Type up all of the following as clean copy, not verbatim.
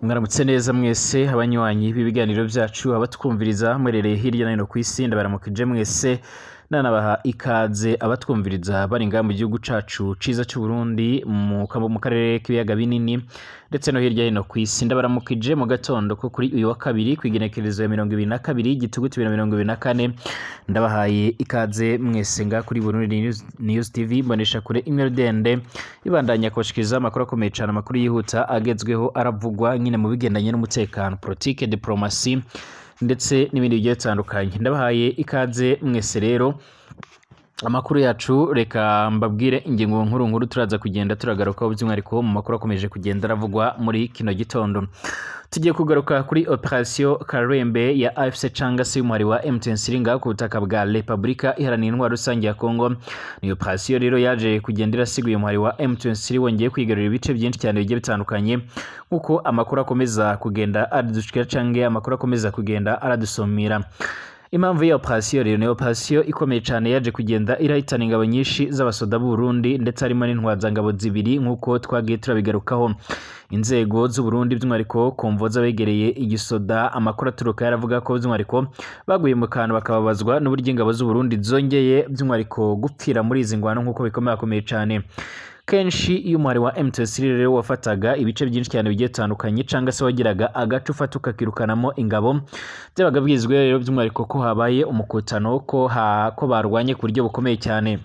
Mwaramutse neza mwese abanywanyi b'ibiganiro byacu, abatwumviriza mwerereye hirya no hino ku isi, ndabaramukije mwese nanabaha ikaze. Abatwumviriza bari ngaha mu gihugu cacu ciza c'u Burundi, mu karere k'ibiyaga binini ndetse no hirya hino ku isi, ndabaramukije mu gatondo ko kuri uyu wa kabiri kw'igenekerezo ya 22 Gitugutu 2024. Ndabahaye ikaze mwese ngaha kuri Burundi News TV, mbonesha kure imwe rudende ibandanya kubashikiriza amakuru akomeye cane, amakuru yihuta agezweho aravugwa nyine mu bigendanye n'umutekano, politike, diplomasi ndetse n'ibindi bigiye bitandukanye. Ndabahaye ikaze mwese rero. Amakuru yacu, reka mbabwire ingingo nkuru nkuru turaza kugenda turagarukaho, by'umwihariko mu makuru akomeje kugenda aravugwa muri kino gitondo. Tugiye kugaruka kuri Operation Karembe ya AFC canga se y'umuhari wa M23 ngaho ku butaka bwa Republika Iharanira Intwaro Rusange ya Congo. Ni operation rero yaje kugenda irasiguye umuhari wa M23 wongeye kwigarurira ibice byinshi cyane bigiye bitandukanye, nkuko amakuru akomeza kugenda aradushikira cange amakuru akomeza kugenda aradusomera. Impamvu y'iyo operation rero, ni operation ikomeye cyane yaje kugenda irahitana ingabo nyinshi z'abasoda b'u Burundi, ndetse harimo n'intwazangabo zibiri, nk'uko twagiye turabigarukaho. Inzego z'u Burundi, by'umwihariko komvo z'abegereye igisoda, amakuru aturuka yaravuga ko by'umwihariko baguye mu kantu bakababazwa n'uburyo ingabo z'u Burundi zongeye by'umwihariko gupfira muri izi ngwano, nk'uko bikomeye cyane. Kenshi iyo umuhari wa M23 rero wafataga ibice byinshi cyane bigiye bitandukanye, cyangwa se wagiraga agace ufata ukakirukanamo ingabo, byabaga bwizwe rero by'umwihariko ko habaye umukutano, ko barwanye ku buryo bukomeye cyane.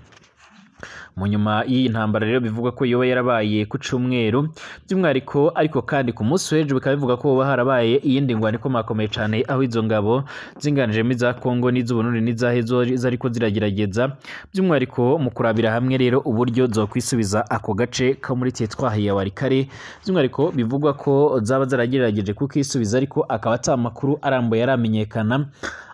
Mu nyuma y'iyi ntambara rero bivugwa ko yoba yarabaye ku cyumweru by'umwihariko, ariko kandi ku munsi w'ejo bikaba bivuga ko hoba harabaye iyindi ngwano ikomakomeye cyane, aho izo ngabo zinganjemo iza Kongo n'iz'Uburundi n'izahe zariko ziragerageza by'umwihariko mu kurabira hamwe rero uburyo zokwisubiza ako gace ko muri teritwari ya Walikale. By'umwihariko bivugwa ko zaba zaragerageje kukisubiza, ariko akaba ata makuru arambuye aramenyekana.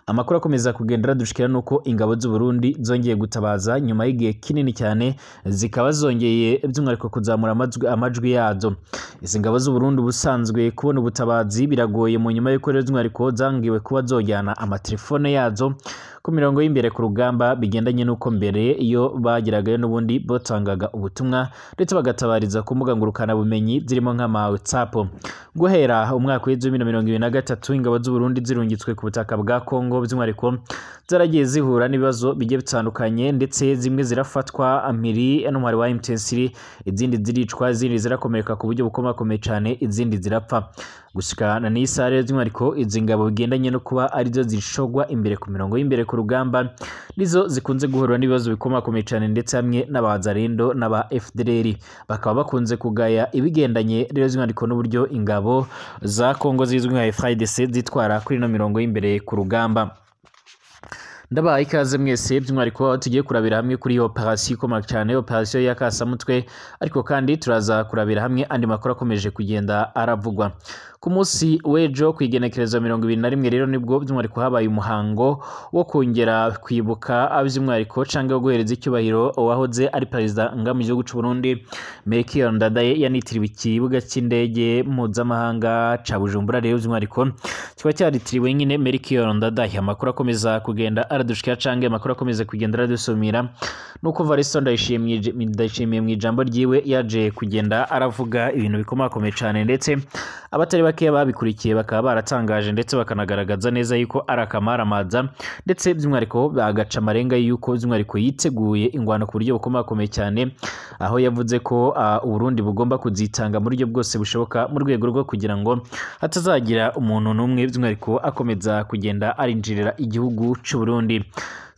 Amakuru akomeza kugenda aradushikira nuko ingabo z'u Burundi zongeye gutabaza nyuma y'igihe kinini cyane, zikaba zongeye by'umwihariko kuzamura amajwi yazo. Izi ngabo z'u Burundi ubusanzwe kubona ubutabazi biragoye, mu nyuma y'uko rero by'umwihariko zangiwe kuba zojyana amatelefone yazo ku mirongo y'imbere ku rugamba, bigendanye n'uko mbere iyo bageragayo n'ubundi batangaga ubutumwa ndetse bagatabariza ku mbuga ngurukanabumenyi zirimo nk'ama WhatsApp. Guhera umwaka w'2023 ingabo z'u Burundi zirungitswe ku butaka bwa Kongo, by'umwihariko zaragiye zihura n'ibibazo bigiye bitandukanye, ndetse zimwe zirafatwa mpiri n'umuhari wa M23, izindi ziricwa, izindi zirakomereka ku buryo bukomakomeye cyane, izindi zirapfa. Gushikana n'isaha rero by'umwihariko izi ngabo bigendanye no kuba arizo zishogwa imbere ku mirongo y'imbere ku rugamba, nizo zikunze guhura n'ibibazo bikomakomeye cyane, ndetse hamwe n'abazarendo n'aba FDLR bakaba bakunze kugaya ibigendanye rero by'umwihariko n'uburyo ingabo za Kongo zizwi nka FARDC zitwara kuri ino mirongo y'imbere ku rugamba. Ndabaha ikaze mwese, by'umwihariko aho tugiye kurabira hamwe kuri iyo operation ikomeye cyane, operation ya Kasamutwe, ariko kandi turaza kurabira hamwe andi makuru akomeje kugenda aravugwa. Ku munsi w'ejo ku igenekerezo 21 rero nibwo by'umwihariko habaye umuhango wo kongera kwibuka by'umwihariko cyangwa wo guhereza icyubahiro uwahoze ari perezida nga mu gihugu cy'u Burundi, Melchior Ndadaye, yanitiriwe ikibuga cy'indege mpuzamahanga ca Bujumbura. Rero by'umwihariko kiba cyaritiriwe nyine Melchior Ndadaye. Amakuru akomeza kugenda aradushikira canke amakuru akomeza kugenda aradusumira nuko Varisto Ndayishimiye mu ijambo ryiwe yaje kugenda aravuga ibintu bikomakomeye cyane, ndetse abatari bakeya babikurikiye bakaba baratangaje ndetse bakanagaragaza neza yuko ari akamaramaza, ndetse by'umwihariko bagaca amarenga yuko by'umwihariko yiteguye ingwano ku buryo bukomakomeye cyane, aho yavuze ko Uburundi bugomba kuzitanga mu buryo bwose bushoboka mu rwego rwo kugira ngo hatazagira umuntu n'umwe by'umwihariko akomeza kugenda arinjirira igihugu cy'u Burundi.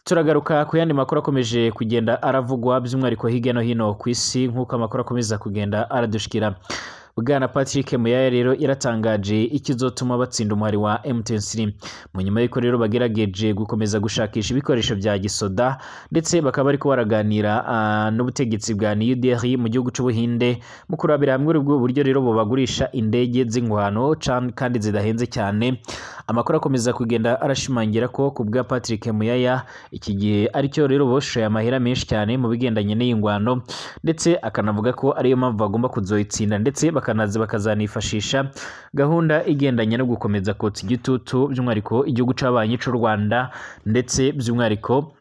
Turagaruka ku yandi makuru akomeje kugenda aravugwa by'umwihariko hirya no hino ku isi, nk'uko amakuru akomeza kugenda aradushikira. Bwana Patrick Muyaya rero yaratangaje ikizotuma batsinda umuhari wa M23, mu nyuma y'uko rero bagerageje gukomeza gushakisha ibikoresho bya gisoda, ndetse bakaba bariko baraganira n'ubutegetsi bwa New Delhi mu gihugu c'Ubuhinde mu kurabira hamwe ubwo buryo rero bobagurisha indege z'ingwano kandi zidahenze cyane. Amakuru akomeza kugenda arashimangira ko ku bwa Patrick Muyaya iki gihe aricyo rero boshoye amahera menshi cyane mu bigendanye n'iyi ngwano, ndetse akanavuga ko ariyo mpamvu bagomba kuzoyitsinda, ndetse bakanaza bakazanifashisha gahunda igendanye no gukomeza kotsa igitutu by'umwihariko igihugu c'abanyi c'u Rwanda, ndetse by'umwihariko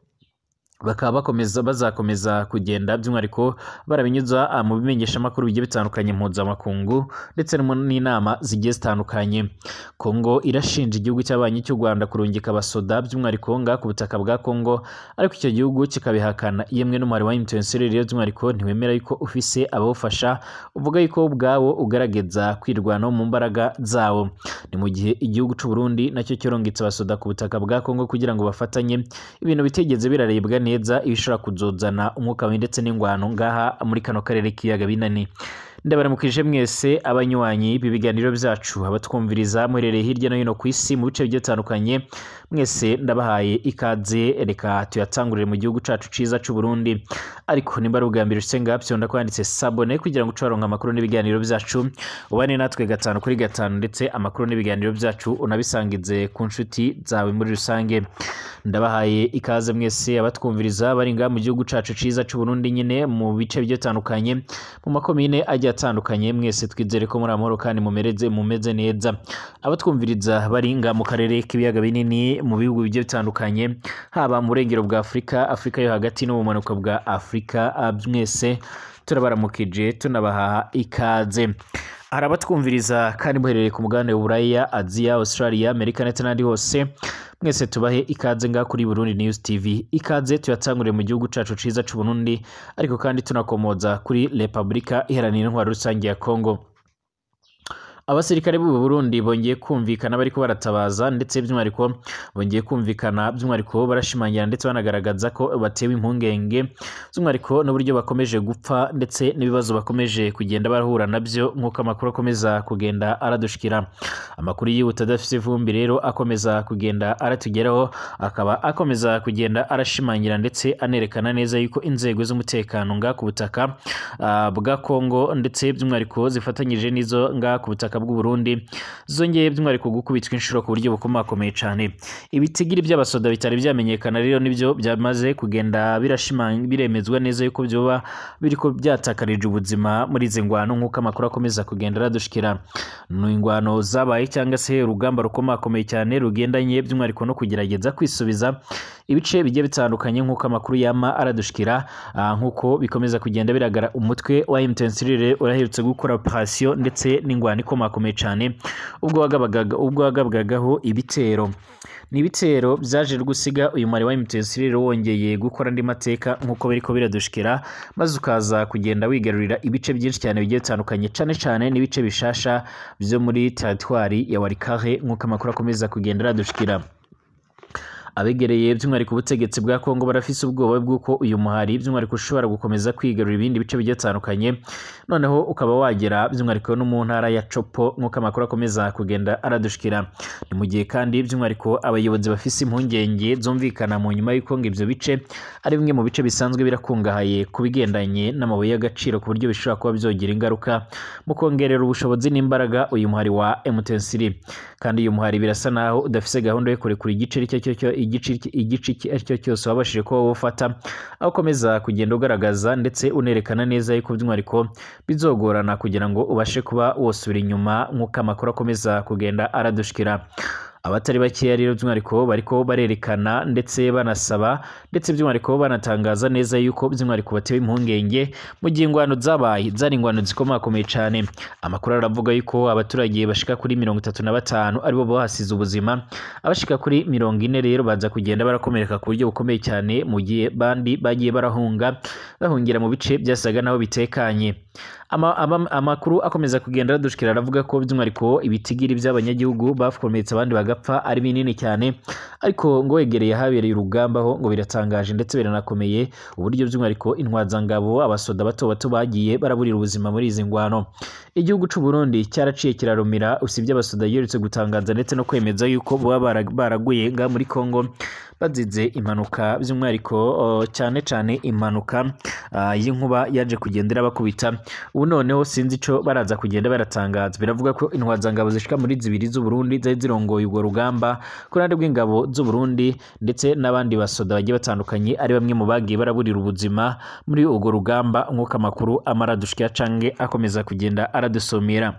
Bakaba bakomeza bazakomeza kugenda by'umwihariko barabinyuza mu bimenyeshamakuru bigiye bitandukanye mpuzamakungu ndetse n'inama zigiye zitandukanye. Kongo irashinja igihugu cy'abanyi cy'u Rwanda kurungika abasoda by'umwihariko nga ku butaka bwa Kongo, ariko icyo gihugu kikabihakana. Yemwe n'umubare wa M23 rero by'umwihariko ntiwemera yuko ufise abawufasha, uvuga yuko ubwawo ugaragaza kwirwanaho mu mbaraga zawo. Ni mu gihe igihugu cy'u Burundi nacyo cyorongitse abasoda ku butaka bwa Kongo kugira ngo bafatanye ibintu bitigeze birarebwa neza, ibishobora kuzozana umwuka mubi ndetse n'ingwano ngaha muri kano karere k'ibiyaga binini. Ndabaramukije mwese abanywanyi b'ibiganiro byacu, abatwumviriza muherereye hirya no hino ku isi mu bice bigiye bitandukanye, mwese ndabahaye ikaze. Reka tuyatangurire mu gihugu cacu ciza c'u Burundi, ariko nimba ari ubwa mbere ushitse ngaha vyonda kwanditse s'abonner kugira ngo uce waronka amakuru n'ibiganiro byacu, ubane natwe 5 kuri 5, ndetse amakuru n'ibiganiro byacu unabisangize ku nshuti zawe muri rusange. Ndabahaye ikaze mwese abatwumviriza bari ngaha mu gihugu cacu ciza c'u Burundi nyine mu bice bigiye bitandukanye, mu makomine agiye atandukanye, mwese twizere ko muri amahoro kandi mumeze neza. Abatwumviriza bari ngaha mu karere k'ibiyaga binini mu bihugu bigiye bitandukanye, haba mu burengero bwa Afurika, Afurika yo hagati no mu bumanuko bwa Afurika, mwese turabaramukije tunabaha ikaze. Hari abatwumviriza kandi muherereye ku mugabane w'Uburaya, Aziya, Australia, Amerika ndetse n'ahandi hose, mwese tubahe ikaze ngaha kuri Burundi News TV. Ikaze tuyatanguriye mu gihugu cacu ciza c'u Burundi, ariko kandi tunakomoza kuri Republika Iharanira Intwaro Rusange ya Kongo. Abasirikare b'u Burundi bongeye kumvikana bariko baratabaza, ndetse by'umwihariko bongeye kumvikana by'umwihariko barashimangira ndetse banagaragaza ko batewe impungenge by'umwihariko n'uburyo bakomeje gupfa ndetse n'ibibazo bakomeje kugenda barahura nabyo, nk'uko amakuru akomeza kugenda aradushikira. Amakuru yihuta adafise ivumbi rero akomeza kugenda aratugeraho, akaba akomeza kugenda arashimangira ndetse anerekana neza yuko inzego z'umutekano nga ku butaka bwa Kongo ndetse by'umwihariko zifatanyije n'izo nga ku butaka bw'u Burundi zongeye by'umwihariko gukubitwa inshuro ku buryo bukomakomeye cyane. Ibitigiri by'abasoda bitari byamenyekana rero nibyo byamaze kugenda biremezwa neza yuko byoba biriko byatakarije ubuzima muri izi ngwano, nk'uko amakuru akomeza kugenda aradushikira. Ni ingwano zabaye cyangwa se urugamba rukomakomeye cyane rugendanye by'umwihariko no kugerageza kwisubiza ibice bigiye bitandukanye, nk'uko amakuru yama aradushikira. Nk'uko bikomeza kugenda biragara, umutwe wa M23 uraherutse gukora operation ndetse n'ingwano ikomakomeye cyane ubwo wagabwagaho ibitero. Ni ibitero byaje gusiga uyu mwari wa M23 wongeye gukora andi mateka, nk'uko biriko biradushikira, maze ukaza kugenda wigarurira ibice byinshi cyane bigiye bitandukanye, cane cane n'ibice bishasha byo muri territoire ya Walikare, nk'uko amakuru akomeza kugenda aradushikira. Abegereye by'umwihariko ubutegetsi bwa Kongo barafise ubwoba bw'uko uyu muhari by'umwihariko ushobora gukomeza kwigarurira ibindi bice bigiye bitandukanye, noneho ukaba wagera by'umwihariko no mu ntara ya Chopo, nk'uko amakuru akomeza kugenda aradushikira. Ni mu gihe kandi by'umwihariko abayobozi bafise impungenge zumvikana mu nyuma y'uko ngo ibyo bice ari bimwe mu bice bisanzwe birakungahaye ku bigendanye n'amabuye y'agaciro, ku buryo bishobora kuba byogira ingaruka mu kongerera ubushobozi n'imbaraga uyu muhari wa M23. Kandi uyu muhari birasa naho udafise gahunda yo kurekura igice igice aricyo cyose wabashije kuba wofata, aho ukomeza kugenda ugaragaza ndetse unerekana neza yuko by'umwihariko bizogorana kugira ngo ubashe kuba wosubira inyuma, nk'uko amakuru akomeza kugenda aradushikira. Abatari bakeya rero by'umwihariko bariko barerekana ndetse banasaba ndetse by'umwihariko banatangaza neza yuko by'umwihariko batewe impungenge mu gihe ingwano zabaye zari ingwano zikomakomeye cyane. Amakuru aravuga yuko abaturage bashika kuri 35 aribo bahasize ubuzima, abashika kuri 40 rero baza kugenda barakomereka ku buryo bukomeye cyane, mu gihe bandi bagiye barahunga bahungira mu bice byasaga naho bitekanye. Amakuru akomeza kugenda aradushikira aravuga ko by'umwihariko ibitigiri by'abanyagihugu bakomeretse abandi bagapfa ari binini cyane, ariko ngo wegereye ahabereye urugamba ho ngo biratangaje ndetse biranakomeye uburyo by'umwihariko intwazangabo abasoda bato bato bagiye baraburira ubuzima muri izi ngwano. Igihugu c'u Burundi cyaraciye kirarumira, usibye abasoda yerutse gutangaza ndetse no kwemeza yuko baba baraguye nga muri Kongo bazize impanuka, by'umwihariko cyane cyane impanuka y'inkuba yaje kugendera bakubita. Ubu noneho sinzi ico baraza kugenda baratangaza. Biravuga ko intwazangabo zishika muri zibiri z'u Burundi zari zirongoye urwo rugamba ku ruhande rw'ingabo z'u Burundi, ndetse n'abandi basoda bagiye batandukanye ari bamwe mu bagiye baraburira ubuzima muri urwo rugamba, nk'uko amakuru amara dushikira canke akomeza kugenda aradusomera.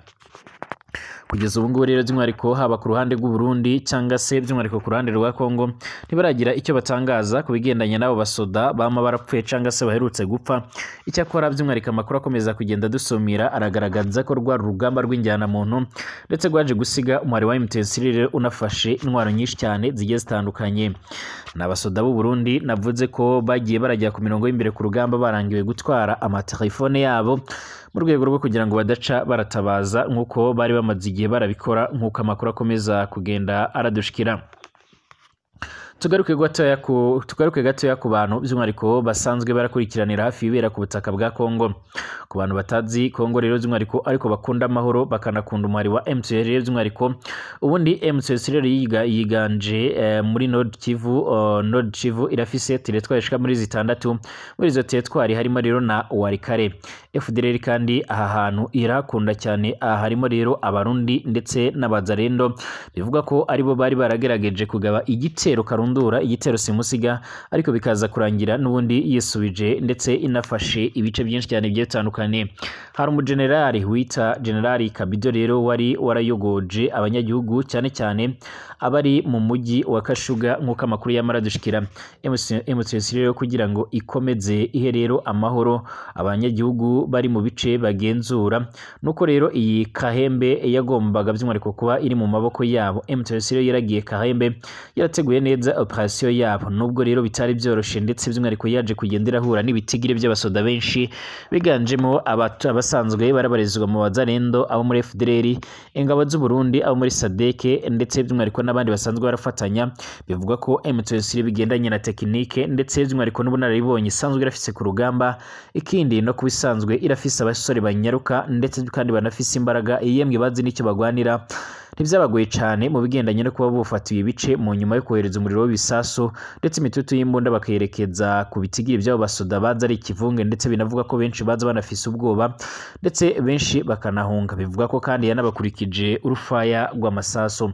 Kugeza ubu ngubu rero by'umwihariko haba ku ruhande rw'u Burundi cyangwa se by'umwihariko ku ruhande rwa Kongo ntibaragira icyo batangaza ku bigendanye n'abo basoda bama barapfuye cyangwa se baherutse gupfa. Icyakora by'umwihariko amakuru akomeza kugenda dusumira aragaragaza ko rwa rugamba rw'injyanamuntu ndetse rwaje gusiga umubare wa M23 rero unafashe intwaro nyinshi cyane zigiye zitandukanye. Ni abasoda b'u Burundi navuze ko bagiye barajya ku mirongo y'imbere ku rugamba barangiwe gutwara amatelefone yabo mu rwego rwo kugira ngo badaca baratabaza nk'uko bari bamaze igihe barabikora, nk'uko amakuru akomeza kugenda aradushikira. Tugaruke gatoya ku bantu by'umwihariko basanzwe barakurikiranira hafi ibibera ku butaka bwa Kongo. Ku bantu batazi Kongo rero by'umwihariko ariko bakunda amahoro bakanakunda umwari wa M23 rero by'umwihariko, ubundi M23 rero yiganje muri Nord Kivu. Nord Kivu irafise teritwari ishika muri zitandatu, muri izo teritwari harimo rero na Walikare. FDLR kandi aha hantu irakunda cyane, aha harimo rero Abarundi ndetse n'Abazarendo, bivuga ko aribo bari baragerageje kugaba igitero karundura, igitero simusiga, ariko bikaza kurangira n'ubundi yisubije ndetse inafashe ibice byinshi cyane bigiye bitandukanye. Hari umugenerali wita Generali Kabido rero wari warayogoje abanyagihugu cyane cyane abari mu mujyi wa Kashuga, nk'uko amakuru yamaradushikira. M23 rero kugira ngo ikomeze ihe rero amahoro abanyagihugu bari mu bice bagenzura, nuko rero iyi Kahembe yagombaga by'umwihariko kuba iri mu maboko yabo. M23 rero yaragiye Kahembe yarateguye neza operation yabo, nubwo rero bitari byoroshe ndetse by'umwihariko yaje kugenda irahura n'ibitigire by'abasoda benshi biganjemo abasanzwe barabarizwa mu Bazarendo, abo muri FDLR, ingabo z'u Burundi, abo muri SADC ndetse by'umwihariko n'abandi basanzwe barafatanya. Bivuga ko M23 bigendanye na tekinike ndetse by'umwihariko n'ubunararibonye isanzwe irafise ku rugamba, ikindi no kubisanzwe irafise abasore banyaruka ndetse kandi banafise imbaraga yemwe bazi n'icyo bagwanira. Ntibyabagoye cyane mu bigendanye no kuba bufatiwe ibice mu nyuma yo kohereza umuriro w'ibisasu ndetse imitutu y'imbunda bakayerekeza ku bitigiri by'abo basoda baza ari ikivunge, ndetse binavuga ko benshi baza banafise ubwoba ndetse benshi bakanahunga. Bivuga ko kandi yanabakurikije urufaya rw'amasaso.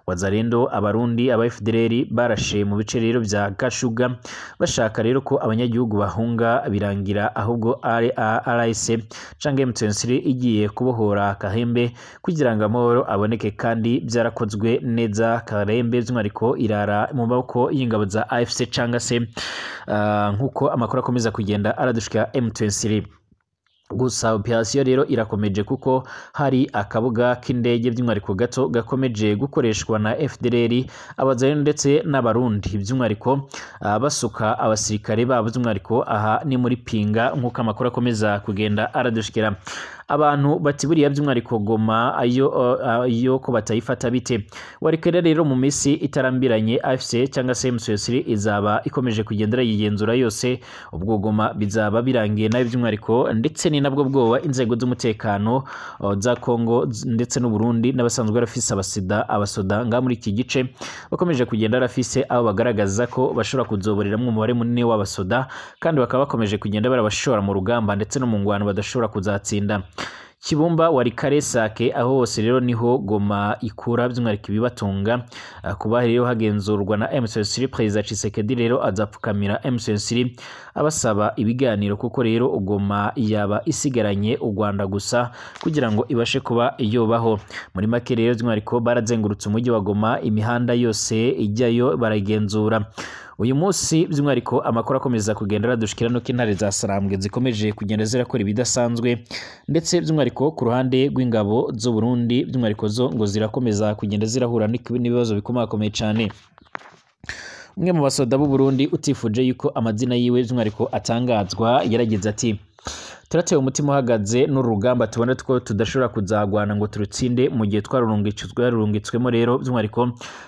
Wazarendo, Abarundi, aba FDLR barashe mu bice rero bya Kashuga bashaka rero ko abanyagihugu bahunga, birangira ahubwo RIC canke M23 igiye kubohora Kahembe kugira ngo amahoro aboneke, kandi byarakozwe neza. Kahembe by'umwihariko irara mu maboko y'ingabo za AFC cyangwa se nkuko amakuru akomeza kugenda aradushika M23. Gusa operation rero irakomeje kuko hari akabuga k'indege by'umwihariko gato gakomeje gukoreshwa na FDLR, Abazarendo ndetse n'Abarundi by'umwihariko basuka abasirikare babo by'umwihariko aha ni muri Pinga, nk'uko amakuru akomeza kugenda aradushikira. Abantu bati buriya by'umwihariko Goma ayo ko batayifata bite? Walikare rero mu minsi itarambiranye AFC cyangwa se M23 izaba ikomeje kugendera yigenzura yose, ubwo Goma bizaba birangiye nayo by'umwihariko, ndetse ni nabwo bwoba inzego z'umutekano za Kongo ndetse n'u Burundi n'abasanzwe barafise abasoda nga muri iki gice bakomeje kugenda barafise aho bagaragaza ko bashobora kuzoboreramwo umubare munini w'abasoda, kandi bakaba bakomeje kugenda barabashora mu rugamba ndetse no mu ngwano badashobora kuzatsinda. Kibumba, Walikare, Sake, aho hose rero niho Goma ikura by'umwihariko ibibatunga. Kuba rero hagenzurwa na M23, Perezida Tshisekedi rero azapfukamira M23 abasaba ibiganiro, kuko rero Goma yaba isigaranye u Rwanda gusa kugira ngo ibashe kuba yobaho. Muri make rero by'umwihariko barazengurutse umujyi wa Goma, imihanda yose ijyayo baragenzura. Uyu munsi by'umwihariko amakuru akomeza kugenda aradushikira nuko intare za Sarambwe zikomeje kugenda zirakora ibidasanzwe, ndetse by'umwihariko ku ruhande rw'ingabo z'u Burundi by'umwihariko zo ngo zirakomeza kugenda zirahura n'ibibazo bikomakomeye cyane. Umwe mu basoda b'u Burundi utifuje yuko amazina yiwe by'umwihariko atangazwa yaragize ati: turatewe umutima uhagaze n'urugamba tubona two tudashobora kuzagwana ngo turutsinde mu gihe twarurungitswemo rero by'umwihariko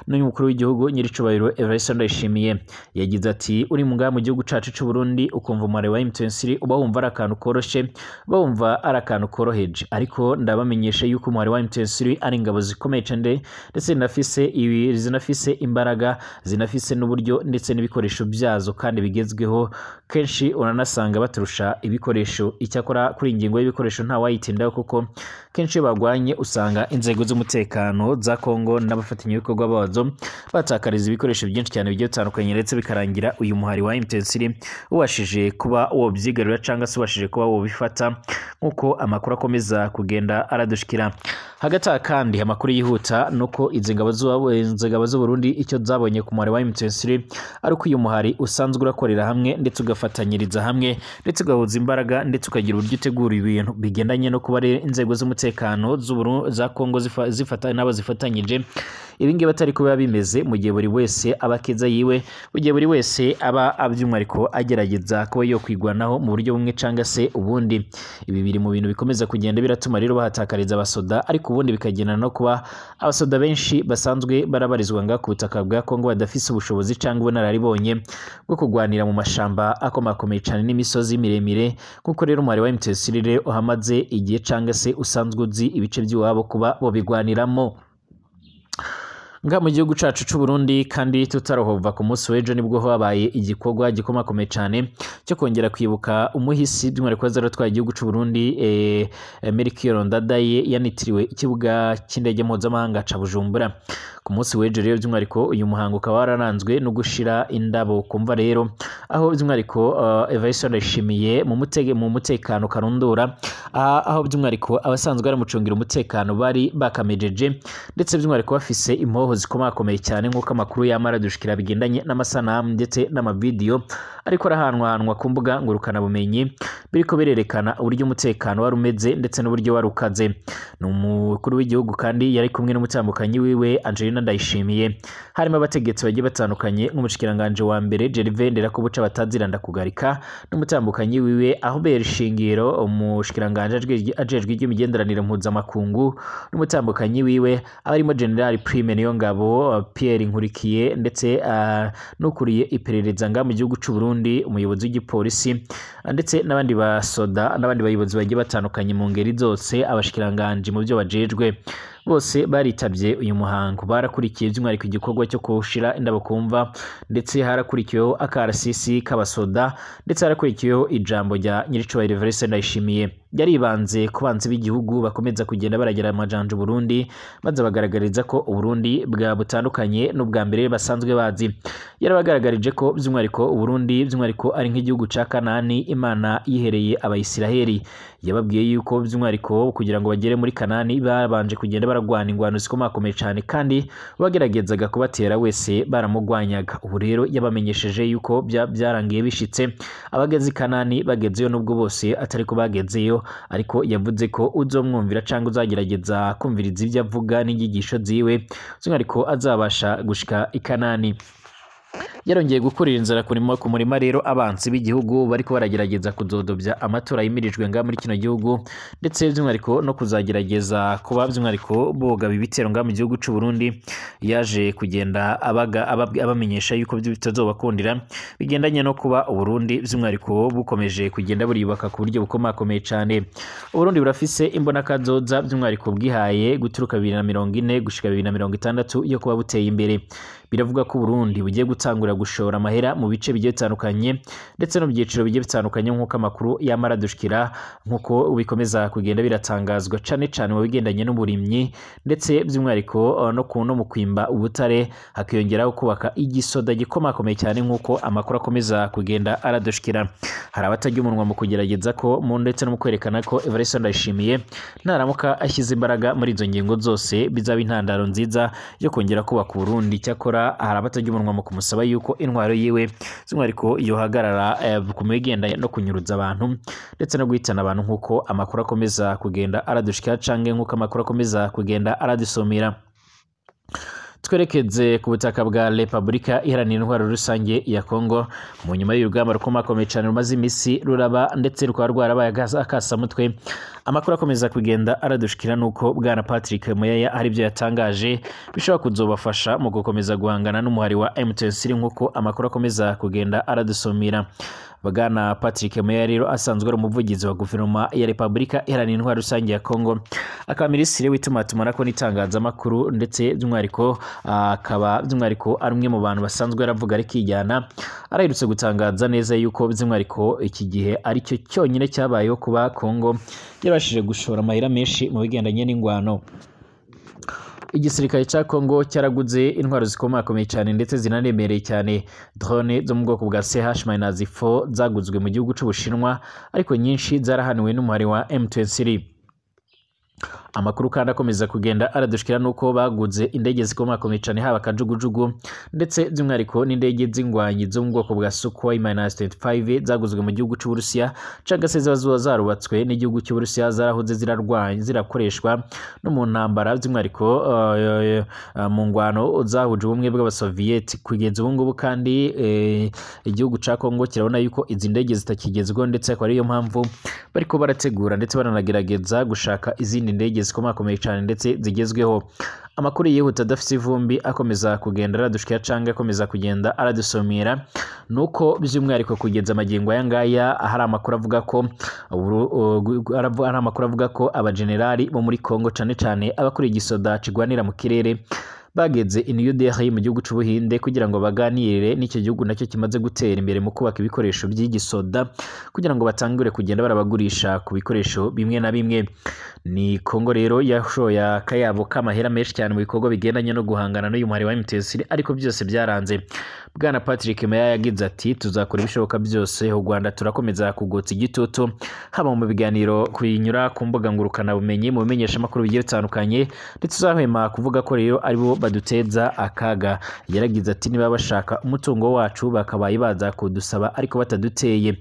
n'umukuru w'igihugu nyiricubahiro Evariste Ndayishimiye. Yagize ati: uri mu ngaha mu gihugu cacu c'u Burundi ukumva umubare wa M23 uba wumva ari akantu koroshe, uba wumva ari akantu koroheje, ariko ndabamenyesha yuko umubare wa M23 ari ingabo zikomeye cyane ndetse zinafise imbaraga, zinafise n'uburyo ndetse n'ibikoresho byazo kandi bigezweho, kenshi uranasanga baturusha ibikoresho. Icyakora kuri ingingo y'ibikoresho nta wayitindaho, kuko kenshi iyo bagwanye usanga inzego z'umutekano za Kongo n'abafatanyabikorwa bazo batakariza ibikoresho byinshi cyane bigiye bitandukanye, ndetse bikarangira uyu muhari wa M23 ubashije kuba wobyigarurira cyangwa se ubashije kuba wobifata, nk'uko amakuru akomeza kugenda aradushikira. Hagati aha kandi amakuru yihuta nuko izi ngabo z'u Burundi icyo zabonye ku muhari wa M23 ari uko uyu muhari usanzwe urakorera hamwe ndetse ugafatanyiriza hamwe ndetse ugahuza imbaraga ndetse ukagira uburyo utegura ibintu bigendanye no kuba inzego z'umutekano za Kongo zifata n'abo zifatanyije. Ibi ngibi atari kuba bimeze mu gihe buri wese aba akeza yiwe, mu gihe buri wese aba by'umwihariko agerageza kuba yo kwigwanaho mu buryo bumwe cyangwa se ubundi. Ibi biri mu bintu bikomeza kugenda biratuma rero bahatakariza abasoda, ariko ubundi bikagendana no kuba abasoda benshi basanzwe barabarizwa nga ku butaka bwa Kongo badafise ubushobozi cyangwa ubunararibonye bwo kurwanira mu mashamba akomakomeye cyane n'imisozi miremire, kuko rero umubare wa M23 rero uhamaze igihe cyangwa se usanzwe uzi ibice by'iwabo kuba bobigwaniramo. Nga mu gihugu cacu c'u Burundi kandi tutarohova, ku munsi w'ejo nibwo habaye igikorwa gikomakomeye cyane cyo kongera kwibuka umuhisi by'umwihariko wazaratwaye igihugu c'u Burundi Melchior Ndadaye, yanitiriwe ikibuga cy'indege mpuzamahanga ca Bujumbura. Ku munsi w'ejo rero by'umwihariko uyu muhango ukaba wararanzwe no gushira indabo kumva rero, aho by'umwihariko Evariste Ndayishimiye mu mutekano karundura, aho by'umwihariko abasanzwe baramucungira umutekano bari bakamejeje, ndetse by'umwihariko bafise impoho zikomakomeye cyane, nk'uko amakuru yamara dushikira bigendanye n'amasanamu ndetse n'amavideyo ariko arahanwahanwa ku mbuga ngurukanabumenyi, biriko birerekana uburyo umutekano wari umeze ndetse n'uburyo wari ukaze. Ni umukuru w'igihugu kandi yari kumwe n'umutambukanyi wiwe Angelina Ndayishimiye, harimo abategetsi bagiye batandukanye nk'umushikiranganje wa mbere Gervais Nderakobuca bataziranda kugarika n'umutambukanyi wiwe Ahubert Shingiro, umushikiranganje ajejwe iby'imigenderanire mpuzamakungu n'umutambukanyi wiwe, abarimo General Prime Niyongabo, Pierre Nkurikiye ndetse n'ukuriye iperereza nga mu gihugu c'u Burundi, umuyobozi w'igipolisi ndetse n'abandi basoda n'abandi bayobozi bagiye batandukanye mu ngeri zose, abashikiranganje mu byo bajejwe bose baritabye uyu muhango. Barakurikiye by'umwihariko igikorwa cyo kushira indabo kumva, ndetse harakurikiyeho akarasisi k'abasoda, ndetse harakurikiyeho ijambo rya Nyiricubahiro Evariste Ndayishimiye. Yaribanze ku banzi b'igihugu bakomeza kugenda baragera amajanja Burundi, maze bagaragariza ko Uburundi bwa butandukanye n'ubwa mbere basanzwe bazi. Yarabagaragarije ko by'umwihariko Uburundi by'umwihariko ari nk'igihugu ca Kanani Imana yihereye Abayisiraheli. Yababwiye yuko by'umwihariko kugira ngo bagere muri Kanani babanje kugenda baragwana ingwano zikomakomeye cyane, kandi bageragezaga kubatera wese baramugwanyaga. Ubu rero yabamenyesheje yuko byarangiye bishitse, abageze i Kanani bagezeyo nubwo bose atari ko bagezeyo, ariko yavuze ko uzomwumvira cyangwa uzagerageza kumviriza ibyo avuga n'inyigisho ziwe by'umwihariko azabasha gushika i Kanani. Yarongeye gukurira inzara ku murima rero abansi b'igihugu bariko baragerageza kuzodobya amatora yimirijwe nga muri kino gihugu, ndetse by'umwihariko no kuzagerageza kuba by'umwihariko bogaba ibitero nga mu gihugu c'u Burundi. Yaje kugenda abamenyesha yuko bitazobakundira bigendanye no kuba Uburundi by'umwihariko bukomeje kugenda buriyubaka ku buryo bukomakomeye cyane. Uburundi burafise imbonakazoza by'umwihariko bwihaye guturuka 2040 gushika 2060 yo kuba buteye imbere. Biravuga ko Uburundi bugiye gutangura gushora amahera mu bice bigiye bitandukanye ndetse no mu byiciro bigiye bitandukanye, nk'uko amakuru yamara dushikira, nk'uko bikomeza kugenda biratangazwa cane cane mu bigendanye n'uburimyi, ndetse by'umwihariko no mu kwimba ubutare, hakiyongeraho kubaka igisoda gikomakomeye cyane, nk'uko amakuru akomeza kugenda aradushikira. Hari abatajya umunwa mu kugerageza ko mu ndetse no mu kwerekana ko Evariste Ndayishimiye naramuka ashyize imbaraga muri izo ngingo zose bizaba intandaro nziza yo kongera kubaka Uburundi. Cyakora hari abatajya umunwa mu kumusaba yuko intwaro yiwe by'umwihariko yohagarara ku migendanye no kunyuruza abantu ndetse no guhitana abantu, nk'uko amakuru akomeza kugenda aradushikira canke nk'uko amakuru akomeza kugenda aradusomera. Twerekeze ku butaka bwa Repubulika Iharanira Intwaro Rusange ya Kongo, mu nyuma y'urugamba rukomakomeye cyane rumaze imisi ruraba ndetse rukaba rwarabaye akasamutwe. Amakuru akomeza kugenda aradushikira nuko bwana Patrick Muyaya hari ibyo yatangaje bishobora kuzobafasha mu gukomeza guhangana n'umuhari wa M23, nk'uko amakuru akomeza kugenda aradusomera. Bwana Patrick Muyaya rero asanzwe ari umuvugizi wa guverinoma ya Repubulika Iharanira Intwaro Rusange ya Kongo, akaba minisitiri w'itumatumanako n'itangazamakuru, ndetse by'umwihariko akaba by'umwihariko ari umwe mu bantu basanzwe aravuga arikijyana. Araherutse gutangaza neza yuko by'umwihariko iki gihe aricyo cyonyine cyabayeho kuba Kongo yarabashije gushora amahera menshi mu bigendanye n'ingwano. Igisirikare cya Kongo cyaraguze intwaro zikomakomeye cyane ndetse zinaremereye cyane, drone zo mu bwoko bwa CH-4 zaguzwe mu gihugu c'Ubushinwa, ariko nyinshi zarahaniwe n'umuhari wa M23. Amakuru kandi akomeza kugenda aradushikira nuko baguze indege zikomakomeye cyane, haba kajugujugu ndetse by'umwihariko n'indege z'ingwanyi zo mu bwoko bwa Sukhoi -25 zaguzwe mu gihugu c'Uburusiya, cyangwa se ziba ziba zarubatswe n'igihugu cy'Uburusiya, zarahoze zirarwanya zirakoreshwa no mu ntambara, by'umwihariko mu ngwano zahuje ubumwe bw'Abasoviyeti. Kugeza ubu ngubu kandi igihugu ca Kongo kirabona yuko izi ndege zitakigezweho, ndetse akaba ariyo mpamvu bariko barategura ndetse baranagerageza gushaka izindi ndege zikomakomeye cyane ndetse zigezweho. Amakuru yihuta adafite ivumbi akomeza kugenda aradushikira cyangwa akomeza kugenda aradusomera nuko by'umwihariko kugeza amagingo aya ngaya hari amakuru avuga ko hari amakuru avuga ko abajenerali bo muri Kongo, cyane cyane abakuriye igisoda kigwanira mu kirere, bageze i New Delhi mu gihugu c'Ubuhinde kugira ngo baganire n'icyo gihugu nacyo kimaze gutera imbere mu kubaka ibikoresho by'igisoda, kugira ngo batangure kugenda barabagurisha ku bikoresho bimwe na bimwe. Ni Kongo rero yashoye akayabo k'amahera menshi cyane mu bikorwa bigendanye no guhangana n'uyu muhari wa M23, ariko byose byaranze. Bwana Patrick Muyaya yagize ati tuzakora ibishoboka byose, u Rwanda turakomeza kugotsa igitutu, haba mu biganiro kuyinyura ku mbuga ngurukanabumenyi, mu bimenyeshamakuru bigiye bitandukanye, ndetse tuzahwema kuvuga ko rero aribo baduteza akaga. Yaragize ati niba bashaka umutungo wacu bakabaye baza kudusaba ariko bataduteye.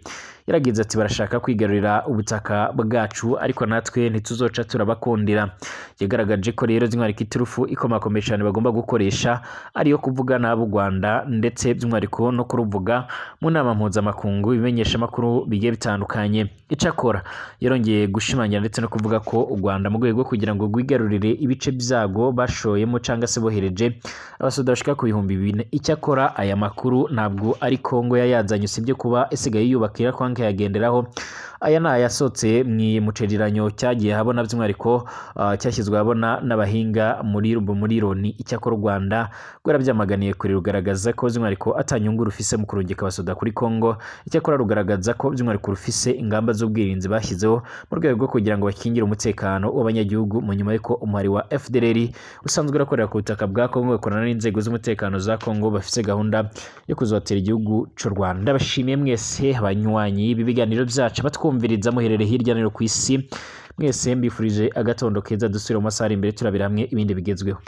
Yaragize ati barashaka kwigarurira ubutaka bwacu ariko natwe ntituzoca turabakundira. Yagaragaje ko rero by'umwihariko iturufu ikomakomeye cyane bagomba gukoresha ariyo kuvuga nabi u Rwanda, ndetse by'umwihariko no kuruvuga mu nama mpuzamakungu, ibimenyeshamakuru bigiye bitandukanye. Icakora yarongeye gushimangira ndetse no kuvuga ko u Rwanda mu rwego kugira ngo rwigarurire ibice byago bashoyemo cyangwa se bohereje abasoda bashika ku 4000. Icyakora aya makuru ntabwo ari Kongo yayazanye, usibye kuba isigaye yubakira kwanke yagenderaho. Aya ni ayasotse mu cegeranyo cyagiye habona by'umwihariko cyashyizwe habona n'abahinga muri Loni. Icyakora u Rwanda rwarabyamaganiye kure, rugaragaza ko by'umwihariko atanyungu rufise mu kurungika abasoda kuri Kongo. Icyakora rugaragaza ko by'umwihariko rufise ingamba z'ubwirinzi bashyizeho mu rwego rwo kugira ngo bakingire umutekano w'abanyagihugu, mu nyuma y'uko umuhari wa FDLR usanzwe urakorera ku butaka bwa Kongo ukorana n'inzego z'umutekano za Kongo bafise gahunda yo kuzatera igihugu c'u Rwanda. Ndabashimiye mwese abanywanyi b'ibiganiro byacu batwumviriza muherere hirya no hino ku isi, mwese mbifurije agatondo keza, dusubire mu masaha ari imbere turabira hamwe ibindi bigezweho.